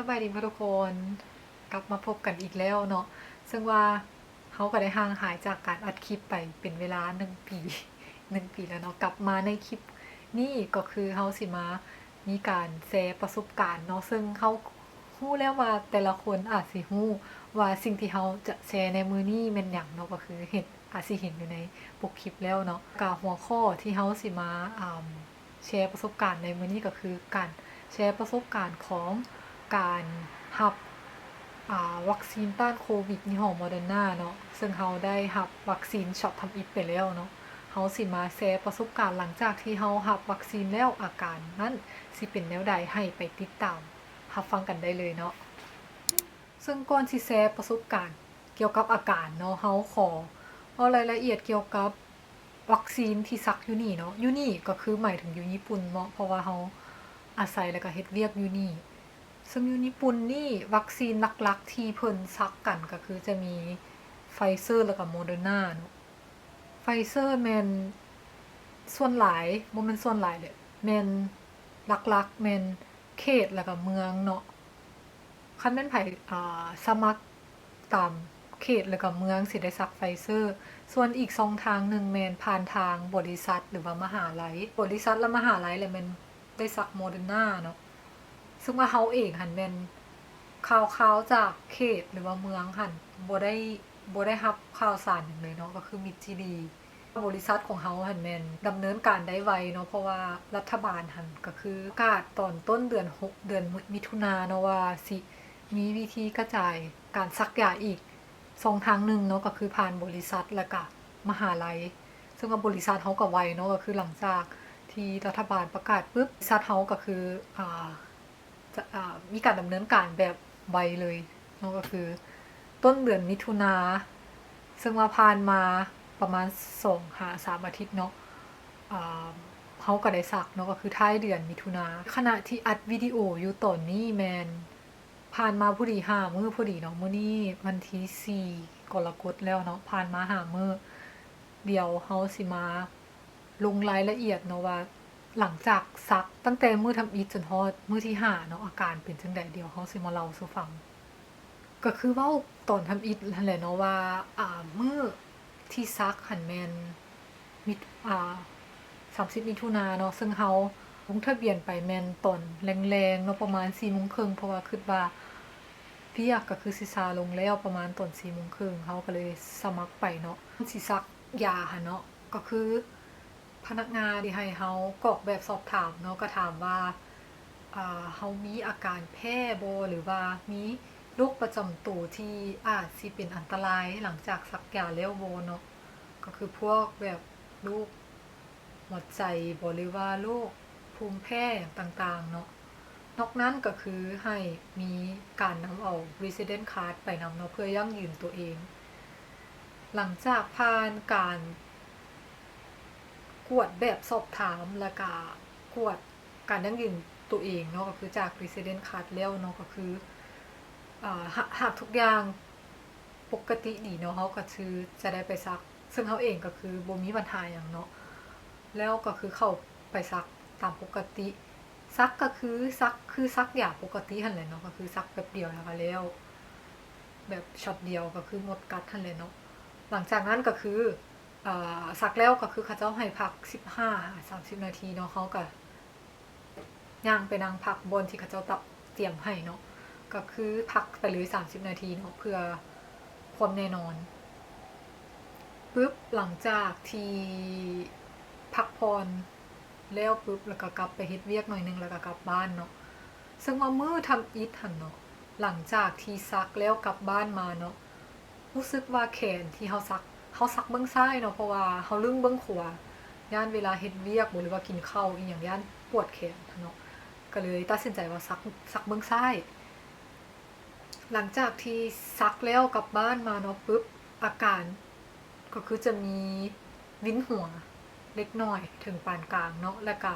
ສະບາຍດີທຸກຄົນ ກັບມາພົບກັນອີກແລ້ວເນາະ ເຊິ່ງວ່າເຮົາກໍໄດ້ຫ່າງຫາຍຈາກການອັດຄລິບໄປເປັນເວລາໜຶ່ງປີ ໜຶ່ງປີແລ້ວເນາະ. ກັບມາໃນຄລິບນີ້ກໍຄືເຮົາຊິມາມີການແຊປະສົບການເນາະ ເຊິ່ງເຮົາຮູ້ແລ້ວວ່າແຕ່ລະຄົນອາດຊິຮູ້ວ່າສິ່ງທີ່ເຮົາຈະແຊໃນມື້ນີ້ແມ່ນຫຍັງເນາະ ກໍຄືເຫັນ ອາດຊິເຫັນຢູ່ໃນປົກຄລິບແລ້ວເນາະ. ກະຫົວຂໍ້ທີ່ເຮົາຊິມາ ອາ ແຊປະສົບການໃນມື້ນີ້ກໍຄືການແຊປະສົບການຂອງການຮັບ ອາ ວັກຊີນຕ້ານໂຄວິດຍີ່ຫໍ້ໂມເດີນາເນາະ ເຊິ່ງເຮົາໄດ້ຮັບວັກຊີນຊັອດທຳອິດໄປແລ້ວເນາະ. ເຮົາຊິມາແຊປະສົບການຫຼັງຈາກທີ່ເຮົາຮັບວັກຊີນແລ້ວ ອາການນັ້ນຊິເປັນແນວໃດ ໃຫ້ໄປຕິດຕາມຮັບຟັງກັນໄດ້ເລີຍເນາະ. ເຊິ່ງກ່ອນຊິແຊປະສົບການກ່ຽວກັບອາການເນາະ ເຮົາຂໍເວົ້າລາຍລະອຽດກ່ຽວກັບ ວັກຊີນທີ່ສັກຢູ່ນີ້ເນາະ ຢູ່ນີ້ກໍຄືໝາຍເຖິງຢູ່ຍີ່ປຸ່ນເນາະ ເພາະວ່າເຮົາອາໄສແລ້ວກໍເຮັດວຽກຢູ່ນີ້. ເຊິ່ງຢູ່ຍີ່ປຸ່ນນີ້ ວັກຊີນຫຼັກໆທີ່ເພິ່ນສັກກັນກໍຄືຈະມີ Pfizer ແລ້ວກໍ Moderna ເນາະ. Pfizer ແມ່ນສ່ວນຫຼາຍ ບໍ່ແມ່ນສ່ວນຫຼາຍເດ ແມ່ນຫຼັກໆແມ່ນເຂດແລ້ວກໍເມືອງເນາະ. ຄັນແມ່ນໃຜ ອາ ສະໝັກຕາມເຂດ ແລ້ວກໍເມືອງ ຊິໄດ້ສັກ Pfizer. ສ່ວນອີກຊ່ອງທາງໜຶ່ງແມ່ນຜ່ານທາງບໍລິສັດ ຫຼືວ່າມະຫາໄລ. ບໍລິສັດ ແລະ ມະຫາໄລ ແລ້ວແມ່ນໄດ້ສັກ Moderna ເນາະ. ເຊິ່ງວ່າເຮົາເອງຫັ້ນແມ່ນຂ່າວຄາວຈາກເຂດ ຫຼືວ່າເມືອງຫັ້ນ ບໍ່ໄດ້ ບໍ່ໄດ້ຮັບຂ່າວສານຫຍັງເລີຍເນາະ ກໍຄືມິດຈີດີ. ບໍລິສັດຂອງເຮົາຫັ້ນແມ່ນດຳເນີນການໄດ້ໄວເນາະ ເພາະວ່າລັດຖະບານຫັ້ນກໍຄືປະກາດຕອນຕົ້ນເດືອນຫົກ ເດືອນມິຖຸນາເນາະ ວ່າຊິມີວິທີກະຈາຍການສັກຢາອີກຊ່ອງທາງໜຶ່ງເນາະ ກໍຄືຜ່ານບໍລິສັດ ແລ້ວກະມະຫາໄລ. ເຊິ່ງວ່າບໍລິສັດເຮົາກໍໄວເນາະ ກໍຄືຫຼັງຈາກທີ່ລັດຖະບານປະກາດປຶບ ບໍລິສັດເຮົາກໍຄື ອາ ຈະ ອາ ມີການດຳເນີນການແບບໄວເລີຍເນາະ ກໍຄືຕົ້ນເດືອນມິຖຸນາ ເຊິ່ງວ່າຜ່ານມາປະມານສອງຫາສາມອາທິດເນາະ ອາ ເຮົາກໍໄດ້ສັກເນາະ ກໍຄືທ້າຍເດືອນມິຖຸນາ. ຂະນະທີ່ອັດວິດີໂອຢູ່ຕອນນີ້ແມ່ນຜ່ານມາພໍດີຫ້າມື້ພໍດີເນາະ ມື້ນີ້ວັນທີສີ່ກໍລະກົດແລ້ວເນາະ ຜ່ານມາຫ້າມື້. ດຽວເຮົາຊິມາ ລົງລາຍລະອຽດເນາະວ່າ ຫຼັງຈາກສັກຕັ້ງແຕ່ມື້ທຳອິດຈົນຮອດມື້ທີຫ້າເນາະ ອາການເປັນຈັ່ງໃດ ດຽວເຮົາຊິມາເລົ່າສູ່ຟັງ. ກໍຄືເວົ້າຕອນທຳອິດຫັ້ນແຫຼະເນາະວ່າ ອາ ມື້ທີ່ສັກຫັ້ນແມ່ນມິ ອາ ສາມສິບມິຖຸນາເນາະ ເຊິ່ງເຮົາລົງທະບຽນໄປແມ່ນຕອນແລງໆເນາະ ປະມານສີ່ໂມງເຄິ່ງ ເພາະວ່າຄິດວ່າວຽກກໍຄືຊິຊາລົງແລ້ວ ປະມານຕອນສີ່ໂມງເຄິ່ງ ເຮົາກໍເລີຍສະໝັກໄປເນາະ. ຊິສັກຢາຫັ້ນເນາະ ກໍຄື ພະນັກງານທີ່ໃຫ້ເຮົາກອກແບບສອບຖາມເນາະ ກໍຖາມວ່າ ເຮົາມີອາການແພ້ບໍ່ ຫຼືວ່າມີໂລກປະຈຳໂຕທີ່ອາດຊິເປັນອັນຕະລາຍຫຼັງຈາກສັກຢາແລ້ວບໍ່ເນາະ ກໍຄືພວກແບບໂລກຫົວໃຈບໍ ຫຼືວ່າໂລກພູມແພ້ຫຍັງຕ່າງໆເນາະ. ນອກນັ້ນກໍຄືໃຫ້ມີການນຳເອົາ resident card ໄປນຳເນາະ ເພື່ອຢັ້ງຢືນຕົວເອງ. ຫຼັງຈາກຜ່ານການກວດແບບສອບຖາມ ແລ້ວກະກວດການຢັ້ງຢືນຕົວເອງເນາະ ກໍຄືຈາກ resident card ແລ້ວເນາະ ກໍຄື ອາ ຫາກ ຫາກທຸກຢ່າງປົກກະຕິດີເນາະ ເຮົາກໍຄືຈະໄດ້ໄປສັກ ເຊິ່ງເຮົາເອງກໍຄືບໍ່ມີບັນຫາຫຍັງເນາະ ແລ້ວກໍຄືເຂົ້າໄປສັກຕາມປົກກະຕິ. ສັກກໍຄືສັກ ຄືສັກຢາປົກກະຕິຫັ້ນແຫຼະເນາະ ກໍຄືສັກແປັບດຽວແລ້ວກໍແລ້ວ ແບບຊັອດດຽວກໍຄືໝົດກັດຫັ້ນແຫຼະເນາະ. ຫຼັງຈາກນັ້ນກໍຄື ອາ ສັກແລ້ວກໍຄືເຂົາເຈົ້າໃຫ້ພັກສິບຫ້າຫາສາມສິບນາທີເນາະ ເຮົາກໍຍ່າງໄປນັ່ງພັກບ່ອນທີ່ເຂົາເຈົ້າຕະ ຕຽມໃຫ້ເນາະ ກໍຄືພັກໄປເລີຍສາມສິບນາທີເນາະ ເພື່ອຄວາມແນ່ນອນ. ປຶບ ຫຼັງຈາກທີ່ພັກຜ່ອນແລ້ວປຶບ ແລ້ວກໍກັບໄປເຮັດວຽກໜ້ອຍໜຶ່ງ ແລ້ວກໍກັບບ້ານເນາະ. ເຊິ່ງວ່າມື້ທຳອິດຫັ້ນເນາະ ຫຼັງຈາກທີ່ສັກແລ້ວກັບບ້ານມາເນາະ ຮູ້ສຶກວ່າແຂນທີ່ເຮົາສັກ ເຮົາສັກເບື້ອງຊ້າຍເນາະ ເພາະວ່າເຮົາລຶ້ງເບື້ອງຂວາ ຢ້ານເວລາເຮັດວຽກບໍ ຫຼືວ່າກິນເຂົ້າອີ່ຫຍັງ ຢ້ານປວດແຂນເນາະ ກໍເລີຍຕັດສິນໃຈວ່າສັກ ສັກເບື້ອງຊ້າຍ. ຫຼັງຈາກທີ່ສັກແລ້ວກັບບ້ານມາເນາະປຶບ ອາການກໍຄືຈະມີວິນຫົວເລັກນ້ອຍເຖິງປານກາງເນາະ ແລ້ວກະ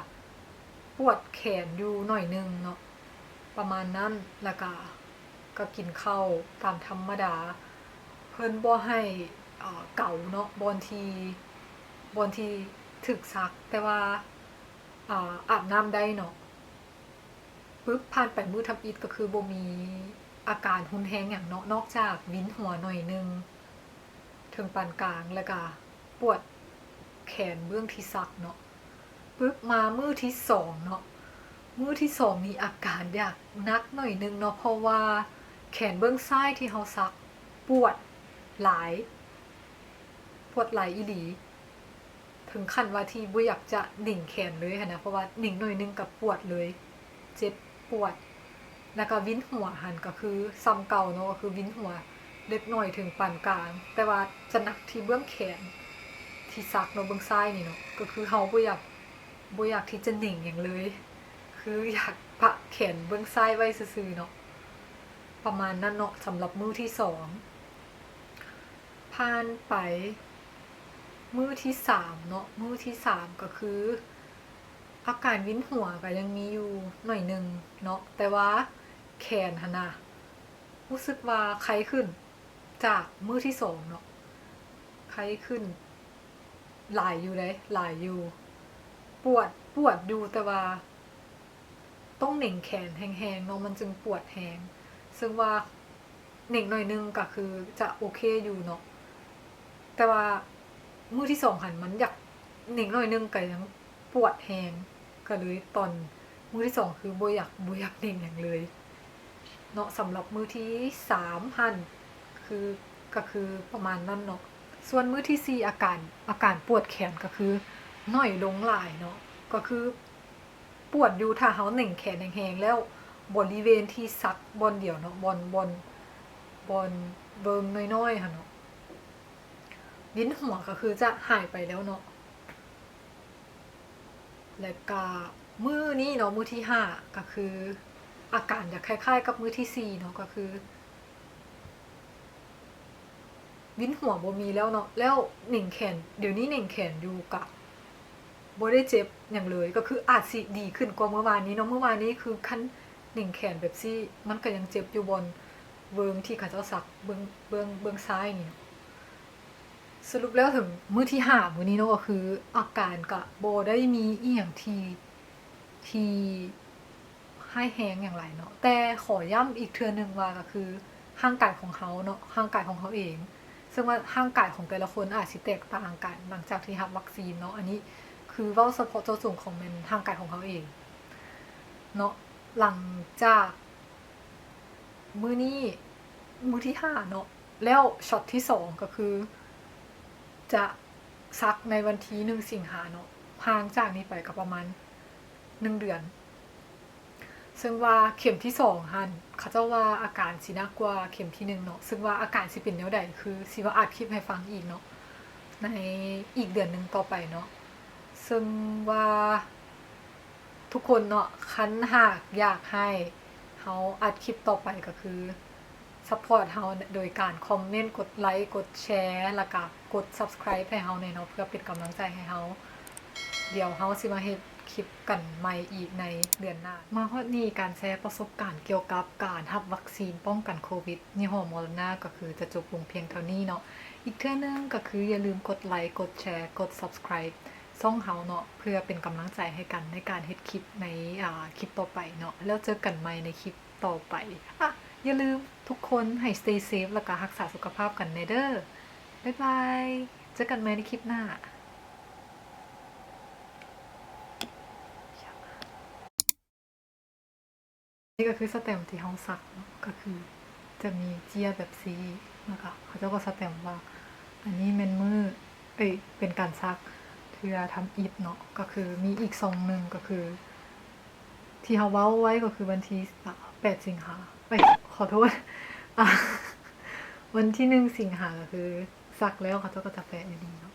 ປວດແຂນຢູ່ໜ້ອຍໜຶ່ງເນາະ ປະມານນັ້ນ ແລ້ວກະ ກໍກິນເຂົ້າຕາມທຳມະດາ. ເພິ່ນບໍ່ໃຫ້ ເອີ ເກົາເນາະ ບ່ອນທີ່ ບ່ອນທີ່ຖືກສັກ ແຕ່ວ່າ ອາ ອາບນ້ຳໄດ້ເນາະ. ປຶບ ຜ່ານໄປມື້ທຳອິດກໍຄືບໍ່ມີອາການຮຸນແຮງຫຍັງເນາະ ນອກຈາກວິນຫົວໜ້ອຍໜຶ່ງເຖິງປານກາງ ແລ້ວກະປວດແຂນເບື້ອງທີ່ສັກເນາະ. ປຶບ ມາມື້ທີສອງເນາະ ມື້ທີສອງນີ້ອາການຢາກໜັກໜ້ອຍໜຶ່ງເນາະ ເພາະວ່າແຂນເບື້ອງຊ້າຍທີ່ເຮົາສັກປວດຫຼາຍ ປວດຫຼາຍອີ່ຫຼີ. ເຖິງຂັ້ນວ່າທີ່ບໍ່ຢາກຈະເໜັງແຂນເລີຍຫັ້ນນະ ເພາະວ່າເໜັງໜ້ອຍໜຶ່ງກໍປວດເລີຍ ເຈັບປວດ. ແລ້ວກໍວິນຫົວຫັ້ນກໍຄືສ່ຳເກົ່າເນາະ ກໍຄືວິນຫົວເລັກນ້ອຍເຖິງປານກາງ ແຕ່ວ່າຈະໜັກທີ່ເບື້ອງແຂນທີ່ສັກເນາະ ເບື້ອງຊ້າຍນີ້ເນາະ ກໍຄືເຮົາບໍ່ຢາກ ບໍ່ຢາກທີ່ຈະເໜັງຫຍັງເລີຍ ຄືຢາກປະແຂນເບື້ອງຊ້າຍໄວ້ຊື່ໆເນາະ. ປະມານນັ້ນເນາະ ສຳລັບມື້ທີສອງ. ຜ່ານໄປມື້ທີສາມເນາະ ມື້ທີສາມກໍຄືອາການວິນຫົວກໍຍັງມີຢູ່ໜ້ອຍໜຶ່ງເນາະ ແຕ່ວ່າແຂນຫັ້ນນະ ຮູ້ສຶກວ່າໄຄຂຶ້ນຈາກມື້ທີສອງເນາະ ໄຄຂຶ້ນຫຼາຍຢູ່ເດ້ ຫຼາຍຢູ່ ປວດ ປວດຢູ່ ແຕ່ວ່າ ຕ້ອງເໜັງແຂນແຮງໆເນາະ ມັນຈຶ່ງປວດແຮງ ເຊິ່ງວ່າເໜັງໜ້ອຍໜຶ່ງກໍຄືຈະໂອເຄຢູ່ເນາະ ແຕ່ວ່າມື້ທີສອງຫັ້ນມັນຢາກເໜັງໜ້ອຍໜຶ່ງກໍຍັງປວດແຮງ ກໍເລີຍຕອນມື້ທີສອງຄືບໍ່ຢາກ ບໍ່ຢາກເໜັງຫຍັງເລີຍເນາະ. ສຳລັບມື້ທີສາມຫັ້ນຄື ກໍຄືປະມານນັ້ນເນາະ. ສ່ວນມື້ທີສີ່ ອາການ ອາການປວດແຂນກໍຄືໜ້ອຍລົງຫຼາຍເນາະ ກໍຄື ປວດຢູ່ ຖ້າເຮົາເໜັງແຂນແຮງໆ ແລ້ວບໍລິເວນທີ່ສັກບ່ອນດຽວເນາະ ບ່ອນ ບ່ອນ ບ່ອນເວີງນ້ອຍໆຫັ້ນເນາະ ວິນຫົວກໍຄືຈະຫາຍໄປແລ້ວເນາະ. ແລ້ວກະມື້ນີ້ເນາະ ມື້ທີຫ້າ ກໍຄືອາການຈະຄ້າຍໆກັບມື້ທີສີ່ເນາະ ກໍຄື ວິນຫົວບໍ່ມີແລ້ວເນາະ ແລ້ວເໜັງແຂນ ດຽວນີ້ເໜັງແຂນຢູ່ກະບໍ່ໄດ້ເຈັບຫຍັງເລີຍ ກໍຄືອາດຊິດີຂຶ້ນກວ່າມື້ວານນີ້ເນາະ. ມື້ວານນີ້ຄືຄັນເໜັງແຂນແບບຊີ້ ມັນກະຍັງເຈັບຢູ່ບ່ອນເວີງທີ່ເຂົາເຈົ້າສັກເບື້ອງ ເບື້ອງ ເບື້ອງຊ້າຍນີ້ເນາະ. ສະຫຼຸບແລ້ວເຖິງມື້ທີຫ້າມື້ນີ້ເນາະ ກໍຄືອາການກະບໍ່ໄດ້ມີອີ່ຫຍັງທີ່ ທີ່ ຮ້າຍແຮງຫຍັງຫຼາຍເນາະ ແຕ່ຂໍຢ້ຳອີກເທື່ອໜຶ່ງວ່າ ກໍຄືຮ່າງກາຍຂອງເຮົາເນາະ ຮ່າງກາຍຂອງເຮົາເອງ ເຊິ່ງວ່າຮ່າງກາຍຂອງແຕ່ລະຄົນອາດຊິແຕກຕ່າງກັນ ຫຼັງຈາກທີ່ຮັບວັກຊີນເນາະ. ອັນນີ້ຄືເວົ້າສະເພາະເຈາະຈົງຂອງແມ່ນຮ່າງກາຍຂອງເຮົາເອງເນາະ. ຫຼັງຈາກມື້ນີ້ ມື້ທີຫ້າເນາະ ແລ້ວຊັອດທີສອງກໍຄືຈະສັກໃນວັນທີໜຶ່ງສິງຫາເນາະ ຫ່າງຈາກນີ້ໄປກໍປະມານໜຶ່ງເດືອນ. ເຊິ່ງວ່າເຂັມທີສອງຫັ້ນ ເຂົາເຈົ້າວ່າອາການຊິໜັກກວ່າເຂັມທີໜຶ່ງເນາະ ເຊິ່ງວ່າອາການຊິເປັນແນວໃດ ຄືຊິມາອັດຄລິບໃຫ້ຟັງອີກເນາະ ໃນອີກເດືອນໜຶ່ງຕໍ່ໄປເນາະ. ເຊິ່ງວ່າທຸກຄົນເນາະ ຄັນຫາກຢາກໃຫ້ເຮົາອັດຄລິບຕໍ່ໄປ ກໍຄືຊັບພອດເຮົາໂດຍການຄອມເມັນ ກົດໄລ ກົດແຊ ແລ້ວກະກົດ Subscribe ໃຫ້ເຮົາແດ່ເນາະ ເພື່ອເປັນກຳລັງໃຈໃຫ້ເຮົາ. ດຽວເຮົາຊິມາເຮັດຄລິບກັນໃໝ່ອີກໃນເດືອນໜ້າ. ມາຮອດນີ້ ການແຊປະສົບການກ່ຽວກັບການຮັບວັກຊີນປ້ອງກັນໂຄວິດຍີ່ຫໍ້ໂມເດີນາ ກໍຄືຈະຈົບລົງພຽງເທົ່ານີ້ເນາະ. ອີກເທື່ອໜຶ່ງກໍຄືຢ່າລືມກົດໄລ ກົດແຊ ກົດ Subscribe ຊ່ອງເຮົາເນາະ ເພື່ອເປັນກຳລັງໃຈໃຫ້ກັນໃນການເຮັດຄລິບໃນ ອາ ຄລິບຕໍ່ໄປເນາະ. ແລ້ວເຈີກັນໃໝ່ໃນຄລິບຕໍ່ໄປ. ອາ ຢ່າລືມທຸກຄົນໃຫ້ stay safe ແລ້ວກະຮັກສາສຸຂະພາບກັນແດ່ເດີ. ບາຍບາຍ. ເຈີກັນໃໝ່ໃນຄລິບໜ້າ. ນີ້ກໍຄືສະແຕັມທີ່ເຮົາສັກເນາະ ກໍຄືຈະມີເຈ້ຍແບບຊີ້ ແລ້ວກໍເຂົາເຈົ້າກໍສະແຕັມວ່າ ອັນນີ້ແມ່ນມື້ ເອີຍ ເປັນການສັກເທື່ອທຳອິດເນາະ. ກໍຄືມີອີກຊ່ອງໜຶ່ງ ກໍຄືທີ່ເຮົາເວົ້າໄວ້ ກໍຄືວັນທີ ອາ ແປດສິງຫາ ເອີຍ ຂໍໂທດ ອາ ວັນທີໜຶ່ງສິງຫາ ກໍຄືສັກແລ້ວ ເຂົາເຈົ້າກໍຈະແປະຢູ່ນີ້ເນາະ.